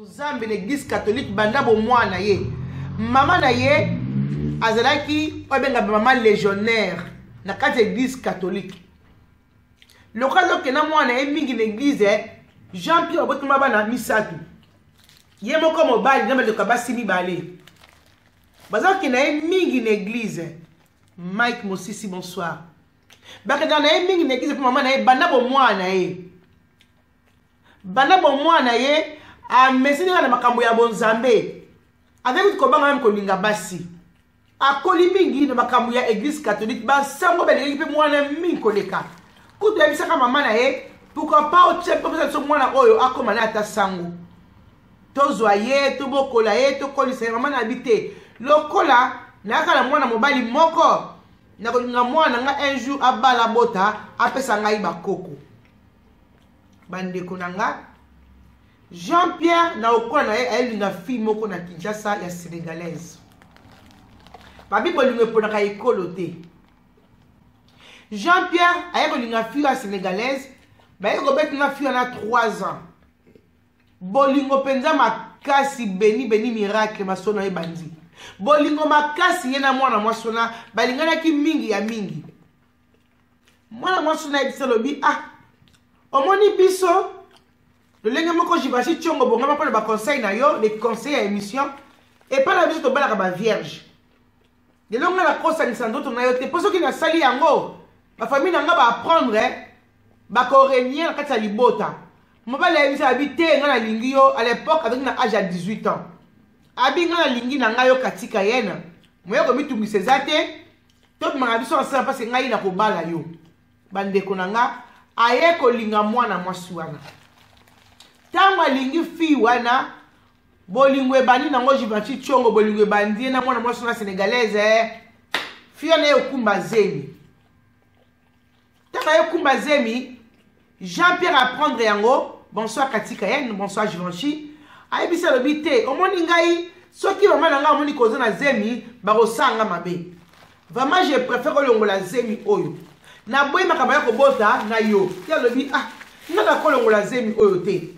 Nzambe na eglise catholique banda bomwana na ye. Mama na ye azalaki oyo abengaka mama legionnaire na kati ya eglise catholique. Lokola azokenda mwana na ye mingi na eglise, Jean Pierre abotama bana misato, ye moko mobali na bandeko ya basi mibale. Bazokenda ye mingi na eglise. Mike Mosisi, bonsoir. Bakendaka na ye mingi na eglise mpo mama na ye banda bomwana na ye, banda bomwana na ye ameseni kaka na makambo ya bonzambe. Azali kutu kobanga meme kolinga basi. Akoli mingi na makambo ya eglise catholique. Basango balingaki mpe mwana mingi koleka. Kutu ayebisaka mama na ye, pourquoi pas otia mpe opesa biso mwana oyo akoma na ata sango, tozwa ye, tobokola ye, tokolisa ye. Mama na abi te, lokola nayaka na mwana mobali moko, nakolinga mwana na nga un jour abala, bota, apesa ngai bakoko. Bandeko na nga, Jean Pierre na okola na ye ayelinga fille moko na Kinshasa ya sénégalaise. Babi bolingo eponaka ekolo te. Jean Pierre aye kolinga fille ya sénégalaise, baye kobeta na fille wana 3 ans. Bolingo mpenza makasi, beni beni miracle masono ebandi. Bolingo makasi ye na mwana mwasi wana balinganaki mingi ya mingi. Mwana mwasi wana ayebisi, alobi, ah, omoni biso lolenge moko Jivashi Tshongo bongama mpona baconseil na yo, les conseils ya émission epai na biso tobalaka bavierge. Lelo ngai nakosangisa nzoto na yo te, mpo soki nasali yango bafamille na ngai baapprendre, bakorenie na kati ya libota. Mobali ayebisi, abi te, ngai nalingi yo. À l'époque azalaki na age ya 18 ans. Abi ngai nalingi na ngai yo katika yena moya komitungisa eza te, tobimaka biso ensemble parce ngai nakobala yo. Bandeko na nga, aye kolinga mwana mwasi wana. Ntango alingi fille wana, bolingo ebandi nango. Jivanchi Tshongo, bolingo ebandi ye na mwana mwasi wana sénégalaise. Fille wana ye okumba zemi. Ntango aye okumba zemi, Jean Pierre apprendre yango. Bonsoir Katika Yen, bonsoir Givenchy. Ayebisi, alobi te, omoni ngai, soki mama na ngai amoni koza na zemi, bakosala nga mabe. Vraiment je préfère olongola zemi oyo. Naboyi makambo ya kobota na yo te. Alobi, ah, nga nakolongola zemi oyo te,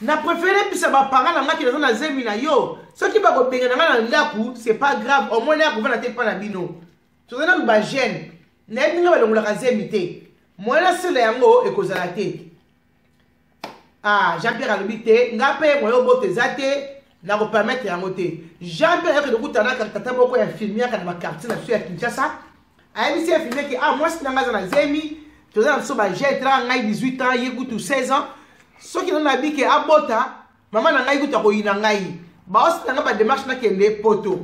na préféré bisa baparent na ngai ke naza na zemi na yo. Soki bakobenga na ngai na ndako, c'est pas grave, omoni ya kovanda te mpa na bino, toza nanu bajeune, nayebi ngai balongolaka zemi te, moyen nasala yango ekozala te. Ah, Jean Pierre alobi te, nga mpe moyen obota eza te, nakopermettre yango te. Jean Pierre ayokende kokutana tata moko ya infirmière na baquartier na biso ya Kinshasa. Ayebisi infirmière ke, ah, mwasi na ngai aza na zemi, toza na biso bajeune, talaka ngai 18 ans, ye kutu 16 ans, soki nano nayebi ke abota, mama na ngai kutu akoyina ngai, baosala ngai badémarche nakende poto,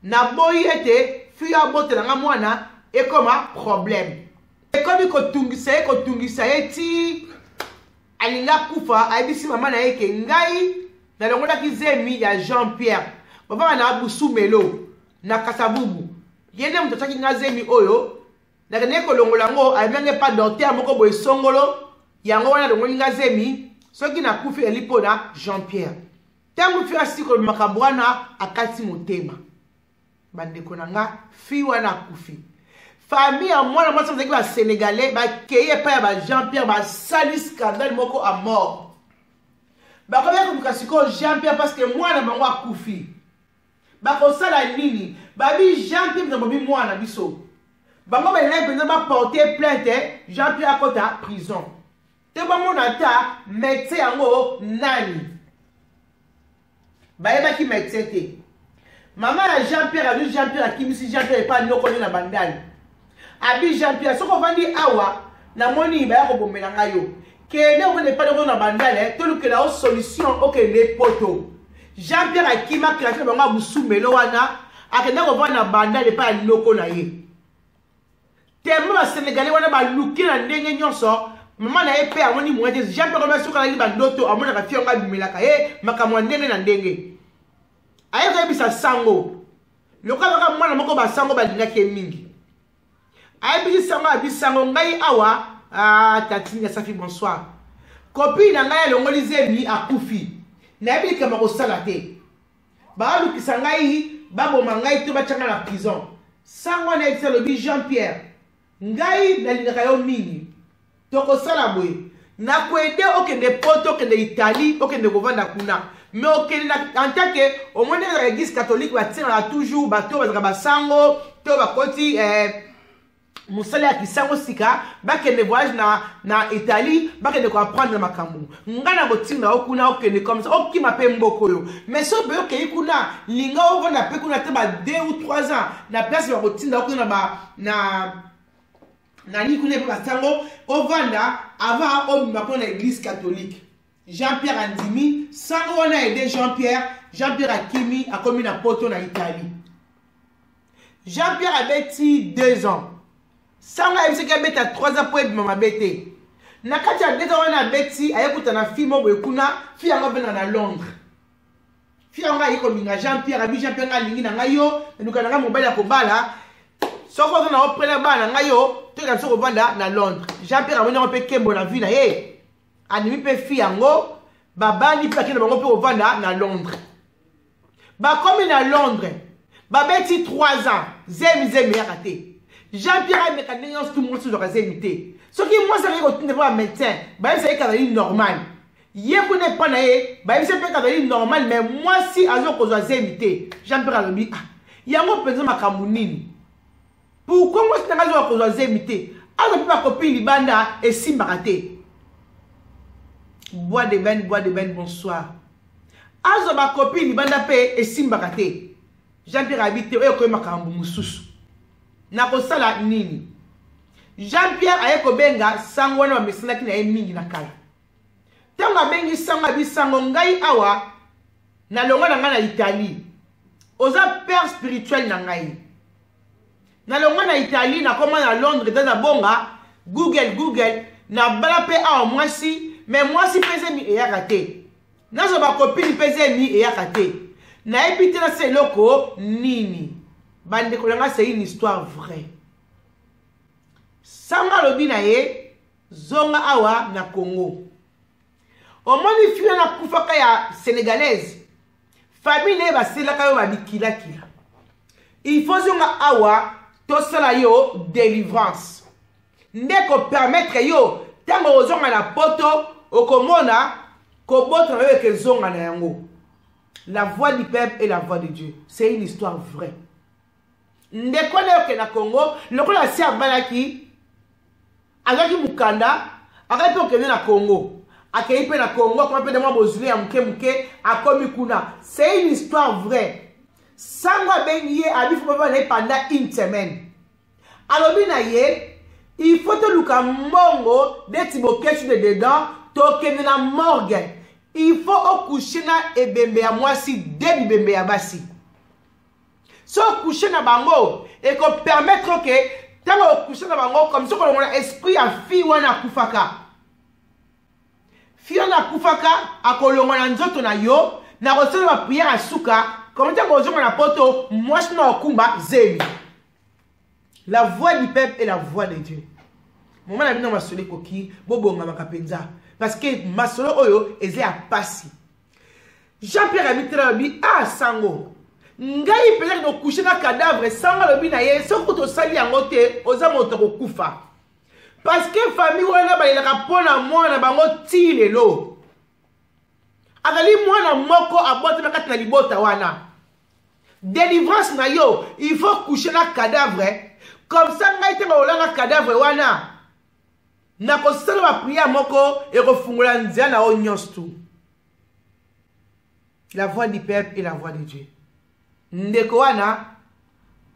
naboyi ete fille abotela nga mwana ekoma problème. Ekomi kotungisa ye, kotungisa ye ti alingi akufa. Ayebisi mama na ye ke ngai nalongolaki zemi ya Jean Pierre, bavanda na Busumelo na Kasabubu, ye nde moto atiaki nga zemi oyo, nakendeki kolongola yango, ayebaki epa docteur moko boye songolo, yango wana alongoli nga zemi, soki nakufi eli mpo na Jean Pierre. Ntango fi asili koloba makambo wana, akati motema. Bandeko na nga, fi wana akufi. Famille ya mwana mwasi bazalaki basénégalais, bakei epai ya ba Jean Pierre, basali scandale moko a mort. Bakomi koluka sikoyo Jean Pierre parce que mwana bango akufi, bakosala nini? Babi Jean Pierre bobi mwana biso. Bango balingaki mpenza baporte plainte, Jean Pierre akota prison te, bamona ata médecin yango nani. Bayebaki médecin te. Mama ya Jean Pierre azwi Jean Pierre, akimisi Jean Pierre epai noko nde na Bandali. Abi Jean Pierre, soki ovandi awa, namoni baya kobombela ngai yo, kende okende epai noko na Bandali, tolukela yo solution okende poto. Jean Pierre akima quartier na bango ya Busumelo wana, akende kovanda na Bandali epai ya noko na ye. Tellement basénégalais wana baluki na ndenge nyonso, mama na ye mpe amoni moyen te. Jean Pierre koma soki alali bandoto, amonaka fi yango abimelaka ye makambo ya ndenge na ndenge. Aye koyebisa sango, lokola kaka mwana moko basango balingaki ye mingi. Ayebisi sango, abi sango, ngai awa, ah, tatini Safi, bonsoir, copine na ngai alongoli zemi, akufi, nayebi likambo kosala te, baalukisa ngai baboma ngai to batya ngai na prison. Sango wana ayebisi, alobi, Jean Pierre, ngai nalingaka yo mingi, tokosala boye. Nakoede okende Poto, okende Italie, okende kovanda kuna. Mais okende na, en tant que omoni ezalaka église catholique, batielaka toujours bato oyo bazalaka basango to bakoti mosala ya kisango sika, bakende voyage na Italie, bakende koapprendre makambo. Ngai na kotinda yo kuna, okende comme ça, okima mpe mboka oyo. Mais soki mpe okei kuna, linga ovanda mpe kuna te ba 2 ou 3 ans na place bakotinda yo kuna na ba na nani kuna mpe basango, ovanda avant obima mpona église catholique. Jean Pierre andimi sango wana, aide Jean Pierre. Jean Pierre akimi, akomi na Poto, na Italie. Jean Pierre abeti 2 ans. Sango ayebisaki abeta 3 ans mpo ebima mabe te. Na kati ya 2 ans wana abeti, ayekuta na fille moko boye kuna. Fille yango avendaka na Londres. Fille yango aye kolinga Jean Pierre. Abi Jean Pierre: ngai alingi na ngai yo, naluka na ngai mobali ya kobala. Soki oza na oprele bana na ngai yo, toyeka biso kovanda na Londres. Jean Pierre amoni yango mpe kembo na vie na ye, andimi mpe fille yango, babandi mpe bakende bango mpe kovanda na Londres. Bakomi na Londres, babeti 3 ans, zemi zemi yaka te. Jean Pierre ameka ndenge nyonso tu, mwasi ozwaka zemi te. Soki mwasi akaki kotinda mpo bamédecin bayebisa ye kazali normal, ye kuna epa na ye bayebisa mpe kazali normal, mais mwasi aza kozwa zemi te. Jean Pierre alobi: ah, yango mpenza makambo nini? Pourquoi mwasi na ngai azoka kozwa zemi te? Aza mpe bakopi libanda, esimbaka te. Bois de Ben, Bois de Ben, bonsoir. Azwa bakopi libanda mpe esimbaka te. Jean Pierre abi te, oyo ekoyi makambo mosusu, nakosala nini? Jean Pierre aye kobenga sango wana bamesanaki na ye mingi na kala. Ntango abengi sango, abi: sango, ngai awa nalongwa na ngai na Italie, oza père spirituel na ngai. Nalongwa na Italie, nakoma na Londres, eza na bonga Google Google, nabala mpe awa mwasi, mais mwasi mpe zemi eyaka te. Nazwa bacopine mpe zemi eyaka te. Nayebi te nasa eloko nini. Bandeko na ngai, c'est une histoire vraie. Sango alobi na ye: zonga awa na Congo. Omoni fille wana akufaka ya Sénégalaise, famille na ye baselaka yo babikilakila. Il faut zonga awa, tosala yo délivrance nde kopermettre yo, ntango ozonga na Poto, okomona kobota na yo ekezonga na yango. La voix du peuple et la voix de Dieu, c'est une histoire vraie. Ndeko na yo na Congo, lokola asi abalaki, azwaki mokanda, akaki mpe okende na Congo. Akei mpe na Congo, akoma mpe na mwa bozwi ya moke moke, akomi kuna. C'est une histoire vraie. Sango abengi ye, abi faut baba na ye pendant une semaine. Alobi na ye: il faut toluka mbongo neti bokesu de dedans, tokende na morgue, il faut ocoucher na ebembe ya mwasi, de bibembe ya basi. So ocoucher na bango, ekopermettre ke ntango ocoucher na bango, comme soki olongola esprit ya fille wana akufaka. Fille wana akufaka, akolongwa na nzoto na yo na kosala baprière ya suka. Comme ntango ozonga na Poto, mwasi na okumba zemi. La voix du peuple et la voix de Dieu. Moma na bino, masolo ekoki, bobongamaka mpenza, parce que masolo oyo eza ya pasi. Jean Pierre abitela, alobi: ah sango, ngai mpenza kocoucher na cadavre? Sango alobi na ye: soki tosali yango te, oza moto kokufa, parce que famille wana balelaka mpo na mwana bango ti lelo. Azali mwana moko abotama kati na libota wana. Délivrance na yo, il faut coucher na cadavre. Comme ça ngai ntango olala cadavre wana, nakosala baprière moko ekofungola nzela na yo nyonso tu. La voix du peuple et la voix de Dieu. Ndeko wana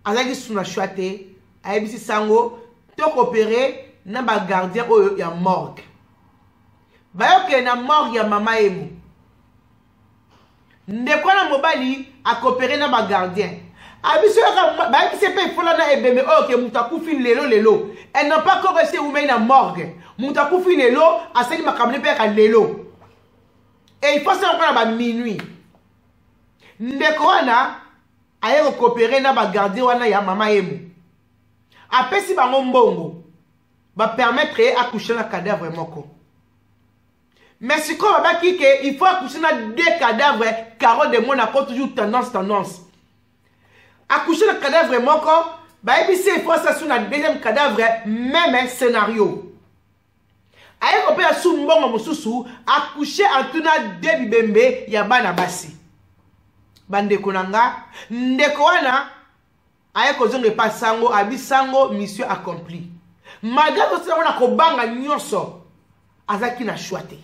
azalaki suna shwa te. Ayebisi sango: tocoopérer na bagardien oyo ya morgue. Bayokende na morgue ya Mama Emo. Ndeko wana mobali acoopérer na bagardien. Abiso yoka, bayebisi mpe efola na ebembe oyo ke moto akufi lelo lelo. Elle n'a pas encore esi ewumei na morgue. Moto akufi lelo, asali makambo ne mpe yaka lelo, et il faut sala na baminuit. Ndeko wana aye kocoopérer na bagardien wana ya Mama Emo, apesi bango mbongo, bapermettre ye acoucher na cadavre moko. Mais sikoyo babaki ke il faut acoucher na deux cadavres. Caro de Monaco, toujours tendance tendance. Acoucher na cadavre moko, bayebisi il faut asasu na deuxième cadavre, même scénario. Aye kopesa su mbongo mosusu, accouche antuna de bibembe ya bana basi. Bandeko na nga, ndeko wana aye kozonga epa sango, abi sango mission accomplie. Malgré kosala yango na kobanga nyonso, azalaki na choix te.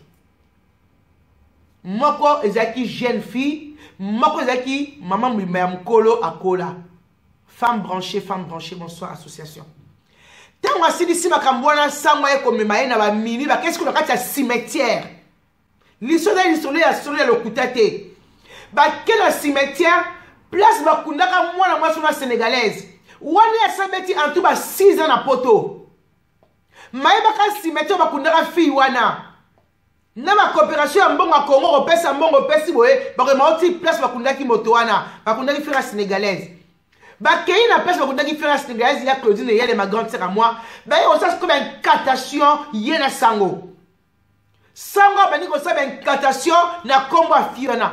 Moko ezalaki jeune fille, moko ezalaki mama mobimba ya mokolo akola. Femme branchée, femme branchée, bonsoir association. Ntango asilisi makambo wana, sango aye komema ye na bamini, bakesi kuna kati ya cimetière. Lisolo ya lisolo ya solo ya lokuta te. Bake na cimetière, place bakundaka mwana mwasi wana sénégalaise. Wana asabeti en tout ba 6 ans na poto. Mayebaka cimetière bakundaka fille wana. Na ba coopération ya mbongo ya Congo, kopesa mbongo opesi boye, bakoyema oti place bakundaki moto wana, bakundaki fille sénégalaise. Bakei na place bakundaki fille sénégalaise ya Claudine Eyele, ma grande sœur à moi, baye kosala sikoyo ba incantation ye na sango. Sango abandi kosala ba incantation na kombo ya fille wana.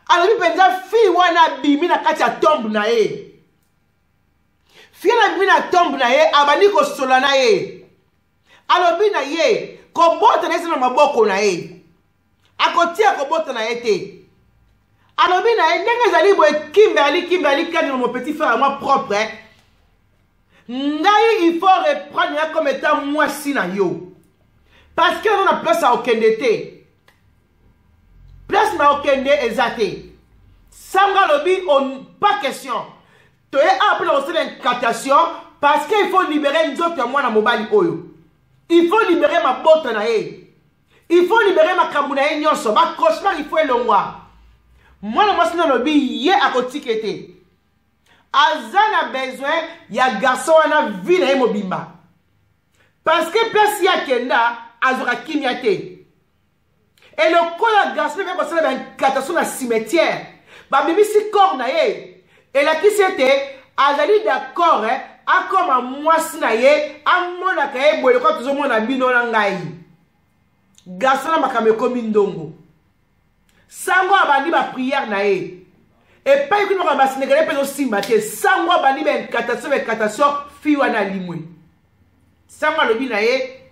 Alobi mpenza fille wana abimi na kati ya tombe na ye. Fille wana abimi na tombe na ye, abandi kosola na ye. Alobi na ye kobota na ye eza na maboko na ye, akotia kobota na ye te. Alobi na ye ndenge ezali boye, Kimberly, Kimberly Kandima, mon petit frère à moi propre, hein. Ngai il faut reprendre ya comme étant mwasi na yo, parce que oza na place ya okende te, place na okende eza te. Sango alobi on, pas question toye awa mpona kosala incantation, parce que il faut libérer nzoto ya mwana mobali oyo, il faut libérer mabota na ye, il faut libérer makambo na ye nyonso, ba cauchemar il faut elongwa. Mwana mwasi na alobi ye akotike te, aza na besoin ya garçon wana vie na ye mobimba, parce que place ye akenda azwaka kimia te. E lokola garçon mpe kosala ba incantation na cimetière, babimisi corps na ye, elakisi ete azali d'accord, eh, akoma mwasi na ye, amonaka ye boye lokola tozomona bino na ngai. Garçon na makambo ekomi ndongo. Sango abandi ba prière na ye epai kuna makambo ba Sénégalais mpe ezosimba te. Sango abandi ba incantation, ba incantation, fille wana alimwe. Sango alobi na ye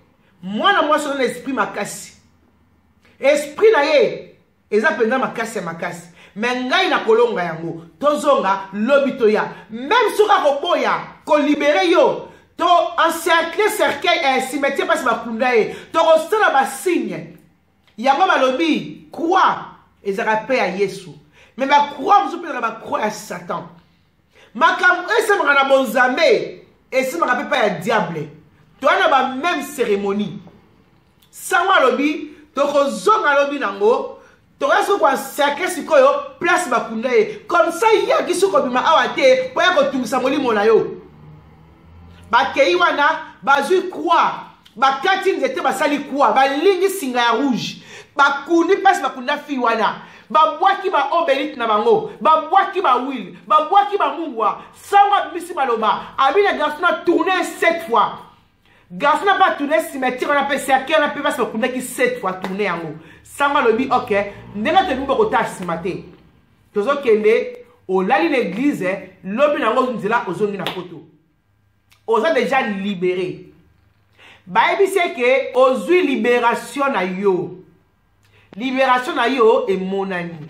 mwana mwasi oza na esprit makasi, esprit na ye eza mpenza makasi ya makasi, me ngai nakolonga yango, tozonga lobi toya. Meme soki akoboya kolibere yo, to encercle cercueil, cimetière mpasi bakunda ye, tokosala basigne yango. Balobi croix ezalaka mpe ya Yesu, me bacroix mosusu mpe ezalaka bacroix ya Satan. Makambo esamaka na bonzambe esamaka mpe pa ya diable, toya na ba même cérémonie. Sango alobi tokozonga lobi nango, tokoya soki koencercle sikoyo place bakunda ye, comme ça ye akisi kobima awa te mpo ya kotungisa molimo na yo. Bakei wana bazwi croix, bakati nzete, basali croix, balingi singa ya rouge, bakundi mpasi bakunda fille wana, babwaki ba obelite na bango, babwaki ba wile, babwaki ba mungwa. Sango abimisi maloba, abi na garçon na tourne 7 fois. Garçon na ba tourne cimetière wana mpe cercueil wana mpe basi bakundaki 7 fois, tourne yango. Sango alobi ok, ndenge toyebi bokotala nsima te, tozokende olali na église, lobi nango nzela ozongi na poto, oza déjà libéré. Bayebisi eke ozwi libération na yo, libération na yo emonani.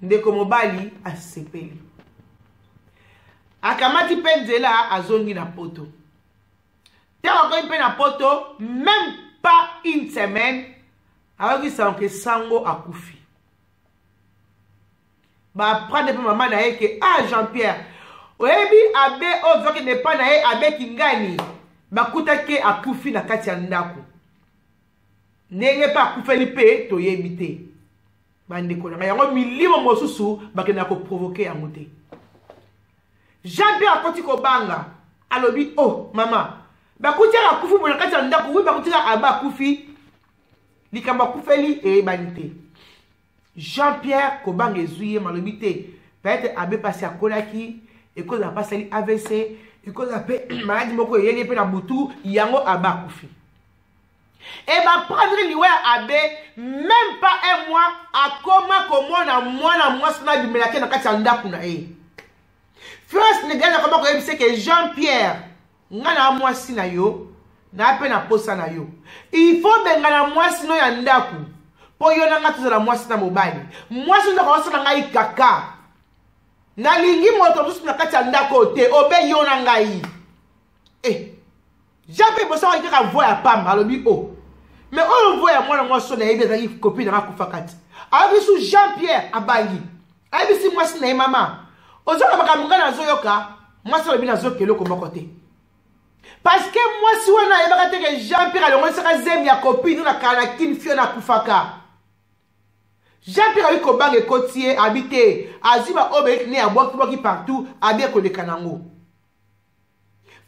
Ndeko mobali asepeli, akamati mpe nzela azongi na poto. Ntango akomi mpe na poto, même pas une semaine, ayoki sango ke sango akufi. Baprendre mpe mama na ye ke ah, Jean Pierre, oyebi abe oyo ozwaki epa na ye, abe Kingani, bakutaki akufi na kati ya ndako. Ndenge mpe akufeli mpe toyebi te. Bandeko na ngai, yango milimo mosusu bakendaka koprovoke yango te. Jean Pierre akoti kobanga, alobi oh mama, bakutiaka akufi boye na kati ya ndako? Wi, bakutika aba akufi, likambo akufeli eyebani te. Jean Pierre kobanga ezwi ye, malobi te, peut-être abe mpasi akolaki, ekozala mpasi ali AVC, ekozala mpe maladi moko eyeli ye mpe na butu yango aba akufi. E baprendre liwa ya abe, même pas un mois, akoma komona mwana mwasi na abimelaki na kati ya ndako na ye. Frère Sénégal akoma koyebisa ke Jean Pierre, ngai na mwasi na yo, Na mpe na posa na yo. Il faut bengana mwasi no ya ndako mpo yo na ngai tozala mwasi na mobali. Mwasi ndako akosala ngai kaka. Nalingi moto mosusu na kati ya ndako oyo te, obe yo na ngai. Eh, Jean Pierre Bosango ayaki kaka voix ya pamba, alobi o. Oh. Mais oyo voix ya mwana mwasi oyo nayebi azalaki copine na ngai akufaka ti. Alobi su Jean Pierre abangi. Ayebisi mwasi na ye mama, ozoyoka makambo ngai nazoyoka? Mwasi alobi nazoyoka eloko moko te. Parce que mwasi wana ayebaka te ke Jean Pierre alongolisaka zemi ya copine na kala na kin fio na akufaka. Jean Pierre ayi kobanga ekoti ye abi te azwi ba oyo bayeki ne abwaki bwaki partout abi ekoleka nango.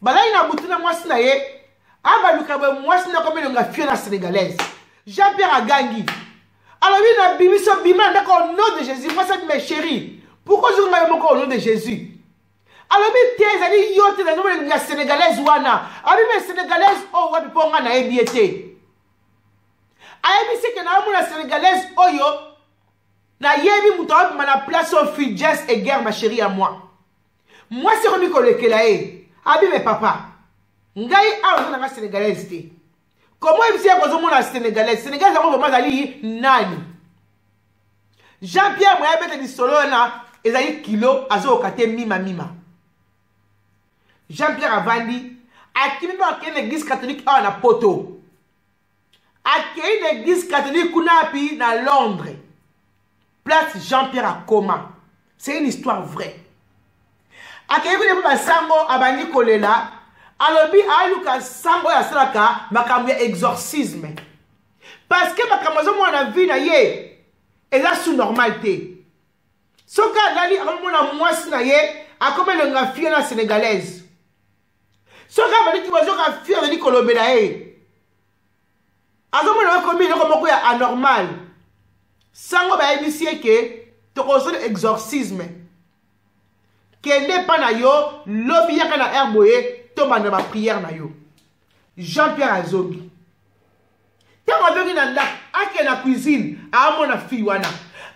Balali na butu na mwasi na ye abaluka boye mwasi na akomi elonga fio na sénégalaise. Jean Pierre agangi alobi na bimiso bima na ndako au nom de Jésus. Mwasi abi mais chérie pourquoi ozoki ngai moko au nom de Jésus? Alobi te ezali yo te nazomona elongi ya sénégalaise wana. Alobi mais sénégalaise oyo wapi mpo ngai nayebi ye te. Ayebisi ke naomona sénégalaise oyo nayebi moto aobima na place oyo Fulgence et guerre ma chérie ya moi. Mwasi akomi kolekela ye. Abi me papa, ngai awa naza nanga sénégalaise te. Comment oyebisi ye kozomona sénégalaise? Sénégalaise yango vraiment azali nani? Jean-Pierre moya abeta lisolo wana ezali kilo azoyoka te mima mima. Jean-Pierre avandi akimi mpe akei na église catholique awa na Poto. Akei na église catholique kuna api na Londres. Place Jean-Pierre akoma. C'est une histoire vraie. Akei kuna mpe basango abandi kolela, alobi aluka sango oyo asalaka makambo ya exorcisme. Parce que makambo azomona na vie na ye eza sous normal te. Soki alali akomona mwasi na ye akomi elonga fille na sénégalaise. Soki abandi bazoka fille azali kolobela ye. Azomona akomi eloko moko ya anormal. Sango bayebisi ye ke tokozala exorcisme. Kende epa na yo, lobi yaka na air boye, tobanda ba prière na yo. Jean-Pierre azongi. Ntango azongi na ndako, akende na cuisine, amona fille wana.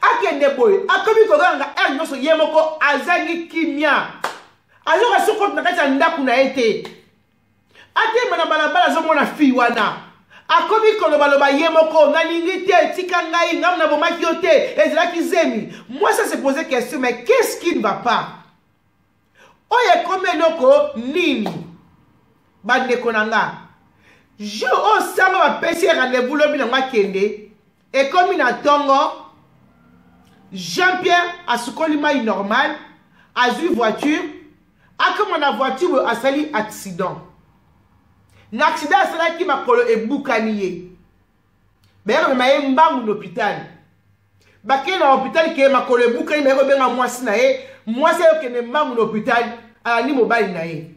Akende boye, akomi koganga air nyonso ye moko azangi kimia. Azoka soko na kati ya ndako na ye te. Atema na balabala azomona fille wana. Akomi kolobaloba ye moko, nalingi te, tika ngai, ngai nabomaki yo te, ezalaki zemi. Moi ça se posait question, mais qu'est-ce qui ne va pas? Oyo ekomi eloko nini? Bandeko na nga. Jour oyo sango bapesi ye rendez-vous lobi nango akende, ekomi na tongo, Jean-Pierre asukoli mai normal, azwi voiture, akoma na voiture boye asali accident. Na accident asalaki makolo ebukani ye. Baye komema ye mbangu na hôpital. Bakei na hôpital ke makolo ebukani, baye kobenga mwasi na ye, mwasi ayokende mbangu na hôpital, alandi mobali na ye.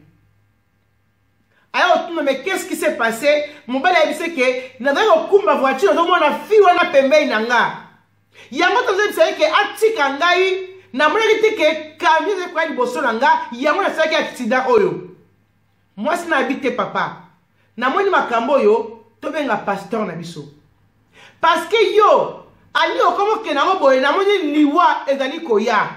Aya kotuna mais qu'est-ce qui s'est passé? Mobali ayebisi ke nazali kokumba voiture, nazomona fille wana pembeni na nga. Yango tozoyebisa ye ke atika ngai, namonaki te ke camion ezali koya liboso na nga, yango nasalaki accident oyo. Mwasi na abi te papa, namoni makambo oyo, tobenga pasteur na biso. Parce que yo, ali okomi okende yango boye, namoni liwa ezali koya.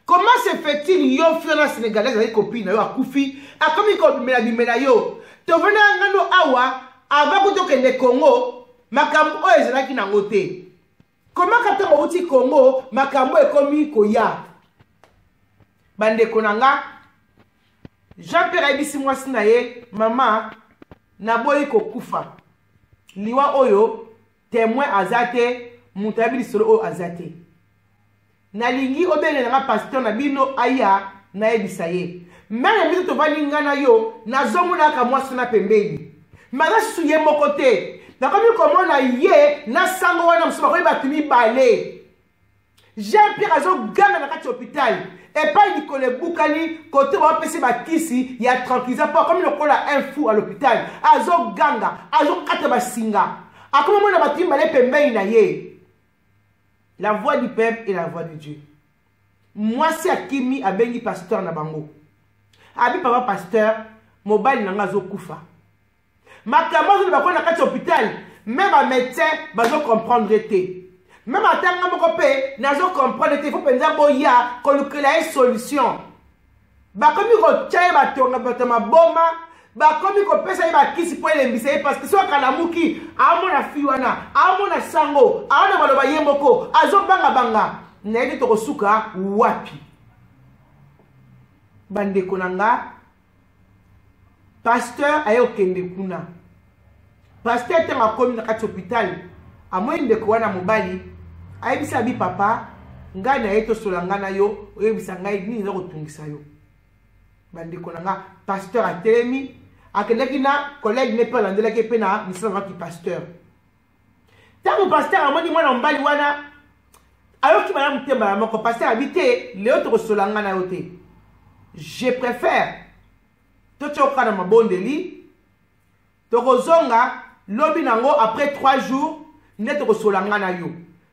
Comment se fait-il yo fiona sénégalaise azali copine na yo akufi, akomi kobimela bimela yo. Tovanda ngano awa avant kutu okende Congo, makambo oyo ezalaki nango te. Comment ka ntango outi Congo, makambo ekomi koya? Bandeko na nga, Jean-Pierre ayebisi mwasi na ye, mama, naboyi kokufa. Liwa oyo témoin aza te, moto ayebi lisolo oyo aza te. Nalingi obengela nga pasteur na bino aya nayebisa ye. Meme biso tovandi nga na yo, nazomona kaka mwasi na pembeni. Mais aza susu ye moko te. Nakomi komona ye na sango wana mosusu bakomi bato mibale. Jean-Pierre azoganga na kati ya hôpital. Epai likolo ebukani, kote bapesi bakisi ya tranquillisant mpo akomi lokola un fou à l'hôpital. Azoganga, azokata basinga. Akomi mona bato mibale pembeni na ye. La voix du peuple et la voix de Dieu. Mwasi akimi abengi pasteur na bango. Abi papa pasteur, mobali na nga azokufa. Makambo azoloba kuna na kati ya hôpital, même ba médecin bazo comprendre te. Même ata nga moko pe nazo comprendre te, il faut penza boya kolukela ye solution. Bakomi kotia ye batonga bato maboma, Bakomi kopesa ye bakisi mpo elembisa ye, parce que soki akalamuki amona fi wana, amona sango, aona maloba ye moko azobangabanga, nayebi tokosuka wapi. Bandeko na nga, pasteur aye kokende kuna. Pasteur ntango akomi na kati hôpital, amoni ndeko wana mobali, ayebisi abi: "Papa, ngai na ye tosola, ngai na yo, oyebisa ngai nini eza kotungisa yo." Bandeko na nga, pasteur atelemi, akendaki na collègue ne mpe alandelaki mpe na misala ngaki pasteur. Ntango pasteur amoni mwana mobali wana, ayoki malamu te. Mbala moko pasteur abi: "Te, lelo tokosola ngai na yo te. Je préfère totia okoka na mabondeli, tokozonga lobi nango après 3 jours nde tokosola ngai na yo,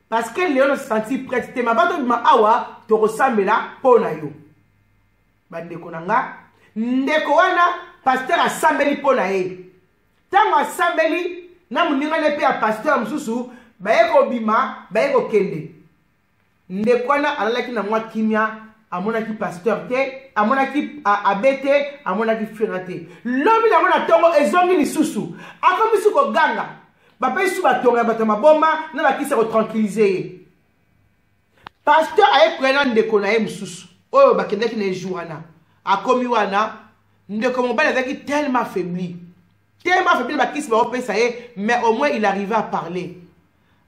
parce que lelo na senti prête te. Maba tobima awa, tokosambela mpo na yo." Bandeko na nga, ndeko wana, pasteur asambeli mpo na ye. Ntango asambeli na moninga ne mpe ya pasteur mosusu, baye kobima, baye kokende. Ndeko wana alalaki na mwa kimia, amonaki pasteur te, amonaki abbé te, amonaki frère te. Lobi nango na ntongo ezongi lisusu, akomi su koganga. Bapesi su batonga ya bato ya maboma na bakisi ya kotranquilliser ye. Pasteur aye koya na ndeko na ye mosusu oyo bakendaki na ye jour wana. Akomi wana, ndeko mobali azalaki tellement affaibli, tellement affaibli, bakisi baopesa ye, mais au moins il arrivait à parler.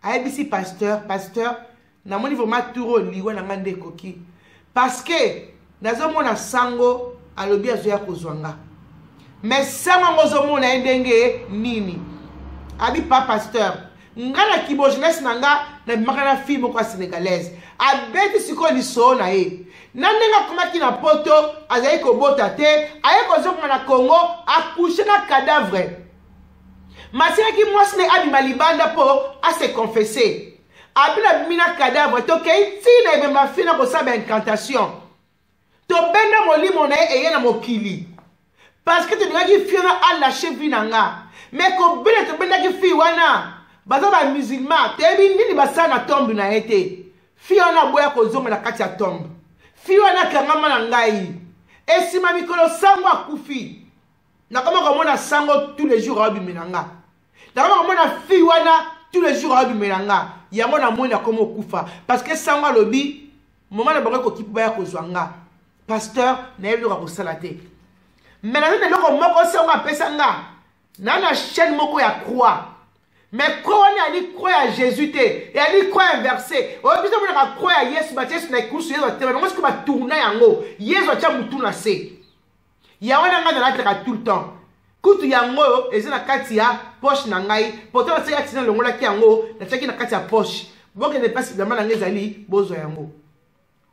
Ayebisi pasteur: "Pasteur, namoni vraiment tour oyo liwa na ngai nde ekoki, parce que nazomona sango alobi azoya kozwa nga, mais sango yango ozomona ye ndenge nini?" Abi: "Pa pasteur, nga na kibo jeunesse na nga nabimaka na fille moko ya Sénégalaise." Abeti sikoyo lisolo na ye na ndenge akomaki na Poto, azali kobota te, aye kozonga na Congo, acoucher na cadavre. Masilaki mwasi na ye abima libanda mpo ase confesser. Abi: "Nabimi na cadavre, tokei ntina ebemba fille na kosala baincantation, tobenda molimo na ye eye na mokili, parce que tolingaki fille wana alâcher vie na nga. Mais kobenda tobendaki fille wana, baza bamusulman, toyebi nini basala na tombe na ye te. Fille wana aboya kozonga na kati ya tombe. Fille wana akangama na ngai. Esima mikolo, sango akufi. Nakoma komona sango tous les jours aobimela nga, nakoma komona fille wana tous les jours aobimela nga. Yango namoni akoma okufa, parce que sango alobi moma na bango ekoki mpo baya kozwa nga. Pasteur, nayebi eloko kosala te, mais naza na eloko moko sango apesa nga na chaîne moko ya croix. Mais croix wana eyali croix ya Jésus te, eyali croix inversé. Oyo biso omonaka croix ya Yesu, batia Yesu na ekulusu, Yesu atema bango, sikoyo batourna yango, Yesu atia mutu na se. Yango wana ngai nalataka tout le temps. Kutu yango oyo eza na kati ya poche na ngai. Pourtant nasalaki accident, nalongolaki yango, natiaki na kati ya poche. Bokende mpasi, bilamba na ngai ezali, bozwa yango."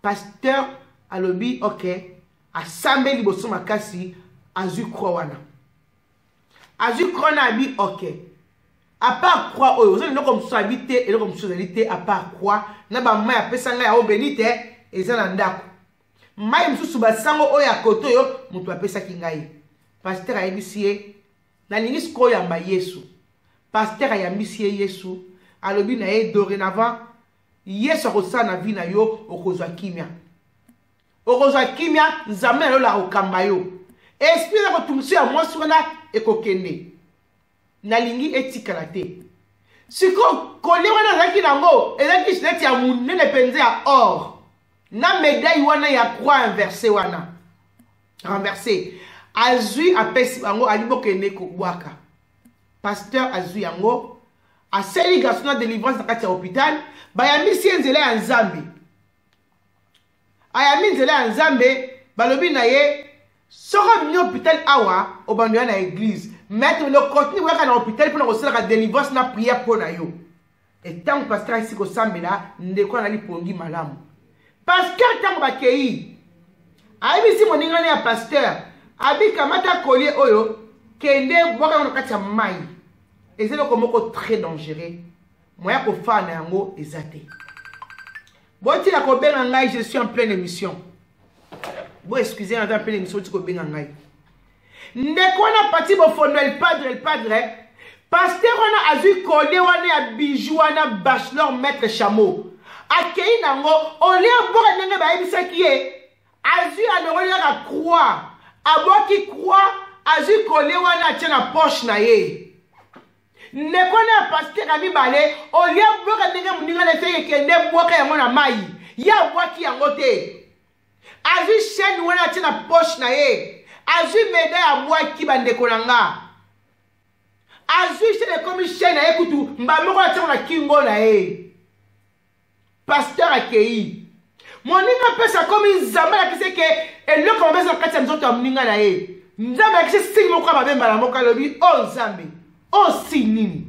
Pasteur alobi ok, asambeli liboso makasi, azwi croix wana, azwi croix na abi: "Ok, à part croix oyo, oza eloko mosusu?" Abi te, eloko mosusu ezali te à part croix na bamai apesa ngai ya obeni te. Eza na ndako mai mosusu, basango oyo ya kote oyo moto apesaki ngai. Pasteur ayebisi ye: "Nalingi sikoyo oyamba Yesu." Pasteur ayambisi ye Yesu. Alobi na ye: "Dorénavant, Yesu akosala na vie na yo, okozwa kimia, okozwa kimia. Nzambe na lola akokamba yo. Esprit na kotungisa ya mwasi wana ekokende, nalingi etikala te." Sikoyo collier wana azalaki nango ezalaki neti ya monene mpenza ya or na médaille wana ya croix inversé wana, renversé. Azwi, apesi bango, ali bokende kobwaka. Pasteur azwi yango, asali garçon na délivrance na kati ya hôpital. Bayambisi ye nzela ya Nzambe, ayambi nzela ya Nzambe. Balobi na ye: "Soki obimi hôpital awa, obando ya na église, mais continue koyaka na hôpital mpona kosalaka délivrance na prière mpo na yo." Etango pasteur ayisi kosambela, ndeko anali pongi malamu. Pasteur ntango bakei, ayebisi moningani ya pasteur, abi: "Kamata collier oyo, kende bwaka yango na kati ya mai. Eza eloko moko très dangereux, moya kofaa na yango eza te." Botika kobenga ngai, je suis en pleine émission. Bo excuse, naza en pleine émission, oti kobenga ngai. Ndeko wana pati bofondo, el padre, el padre. Pasteur wana azwi collier wana ya bijou wana, bachelor maître chameau, akei nango olie aboka ndenge bayebisaki ye. Azwi, alongoli kaka croix, abwaki croix. Azwi collier wana atie na poche na ye. Ndeko na ya pasteur ya mibale, olie bwaka ndenge moninga na ye kende bwaka yango na mai, ye abwaki yango te. Azwi chaîne wana atie na poche na ye, azwi medaille abwaki. Bandeko na nga, azwi chaîne, ekomi chaîne na ye kutu mba moko atiango na kingo na ye. Pasteur akei, moninga apesa, akomi Nzambe alakisi ke eloko mabe eza na kati ya nzoto ya moninga na ye. Nzambe alakisi signe moko ya mabe. Mbala moko alobi: "O oh, Nzambe, o oh, signe nini?"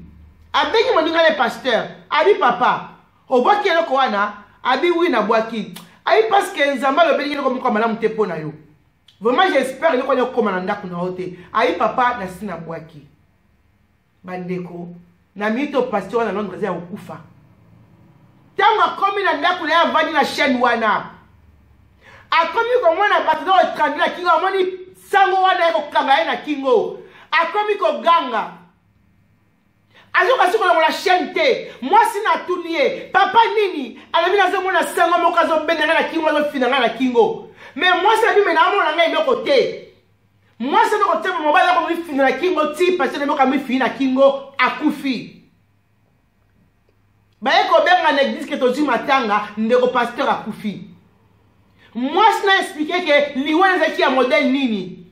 Abengi moninga na ye pasteur, abi: "Papa, obwaki eloko wana?" Abi: "Oui, nabwaki." Ayi: "Parce que Nzambe alobeli eloko moko ya malamu te mpo na yo. Vraiment, j'espère eloko wana ekokóma na ndako na yo te." Ayi: "Papa, nasi nabwaki." Bandeko, na minute oyo pasteur wana na Londres eza ya kokufa. Ntango akomi na ndako na ye, avandi na chaîne wana, akomi komona bato za kotrandi na kingo. Amoni sango wana ye kokanga ye na kingo, akomi koganga, azoka si kolongola chaîne te. Mwasi na atuni ye: "Papa, nini?" Alobi: "Nazomona sango moko azobenda ngai na kingo, azofina ngai na kingo." Mais mwasi abi: "Me naamona ngai eloko te." Mwasi aza kotia mobali ako mifina na kingo ti pasteur moko amifini na kingo, akufi. Baye kobenga na église ke tozwi matanga, ndeko pasteur akufi. Mwasi na expliquer ke liwa ezalaki ya modèle nini.